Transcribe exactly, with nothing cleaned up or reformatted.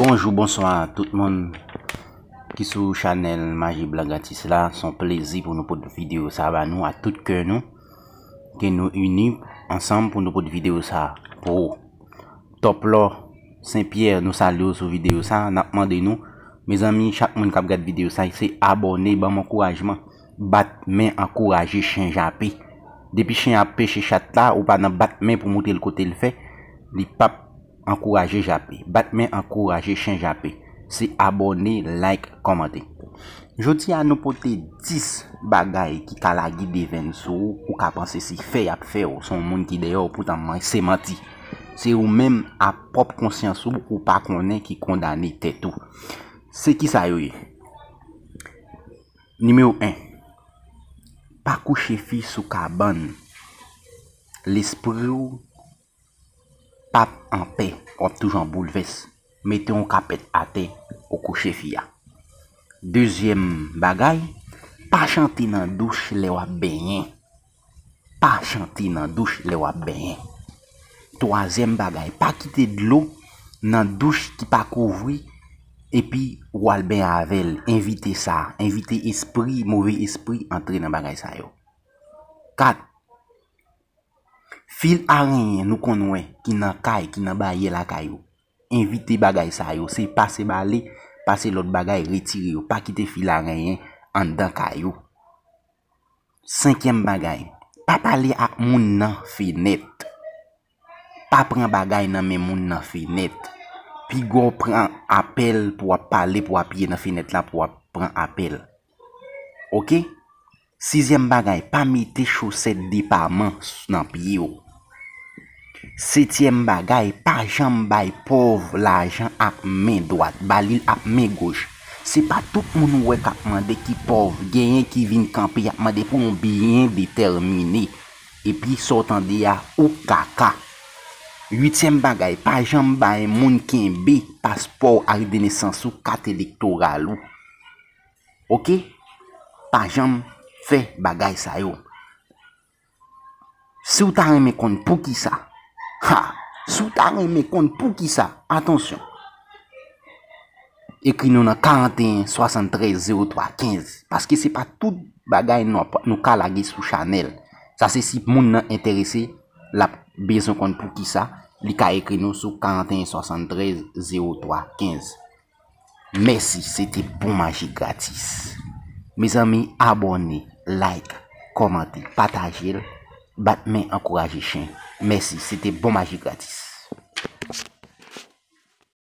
Bonjou, bonswa tout moun ki sou chanèl Maji Blan Gratis la. Se yon plezi pou nou pote videyo sa ba nou ak tout kè nou, ke nou ini ansanm pou nou pote videyo sa pou ou. Top Law Senpyè, nou salye w sou videyo sa. N ap mande nou, mezanmi, chak moun k ap gad videyo sa, se abòne, ban m ankourajman. Bat men ankouraje chen jape. Depi chen ap peche chat la, ou pa nan bat men pou moutre l kote l fè, li p ap ankouraje jape. Bat men ankouraje chen jape. Se abòne, like, kòmante. Jodi a, nou pote dis bagay ki ka lage devenn sou ou, ou ka panse se fè y ap fè w, se yon moun ki dèyè w, poutan man-, se manti. Se ou menm, a pwòp konsyans ou, ou pa konnen, ki kondane tèt ou. Se ki sa yo ye? Nimewo en, pa kouche fi sou kabann. Lespri w p ap anpè, w ap toujou an boulvès. Mete yon kapèt atè, ou kouche fi a. Dezyèm bagay, pa chante nan douch lè w ap benyen. Pa chante nan douch lè w ap benyen. Twazyèm bagay, pa kite dlo nan douch ki pa kouvri epi w al benyen avè l. Evite sa. Evite espri, move espri antre nan bagay sa yo. Kat, fil arenyen nou konn wè ki nan kay, ki nan baryè lakay ou. Evite bagay sa yo. Se pase bale, pase lòt bagay, retire yo. Pa kite fil arenyen anndan kay ou. Senkyèm bagay, pa pale ak moun nan fenèt. Pa pran bagay nan men moun nan fenèt. Piga w pran apèl pou w ap pale, pou w apiye nan fenèt la, pou w ap pran apèl. Oke? Sizyèm bagay, pa mete chosèt depaman s-, nan pye w. Setyèm bagay, pa janm bay pòv lajan ak men dwat, ba li l ak men goch. Se pa tout moun ou wè k ap mande ki pòv, genyen ki vin kanpe, y ap mande pou yon byen detèmine. Epi sa w tande a, ou kaka. Uityèm bagay, pa janm bay moun kenbe paspò w ak de nesans ou, kat elektoral ou. Oke? Pa janm fè bagay sa yo. Si w ta renmen konn poukisa, ha, si w ta renmen konn poukisa, atansyon, ekri nou nan karanteyen swasanntrèz zewo twa kenz, paske se pa tout bagay nou ap, nou ka lage sou chanèl. Sa se si moun nan enterese, l ap bezwen konn poukisa, li ka ekri nou sou karanteyen swasanntrèz zewo twa kenz. Mèsi, se te bon maji gratis. Mezanmi, abòne, like, kòmante, pataje l, bat men ankouraje chen. Mèsi, se te bon maji gratis.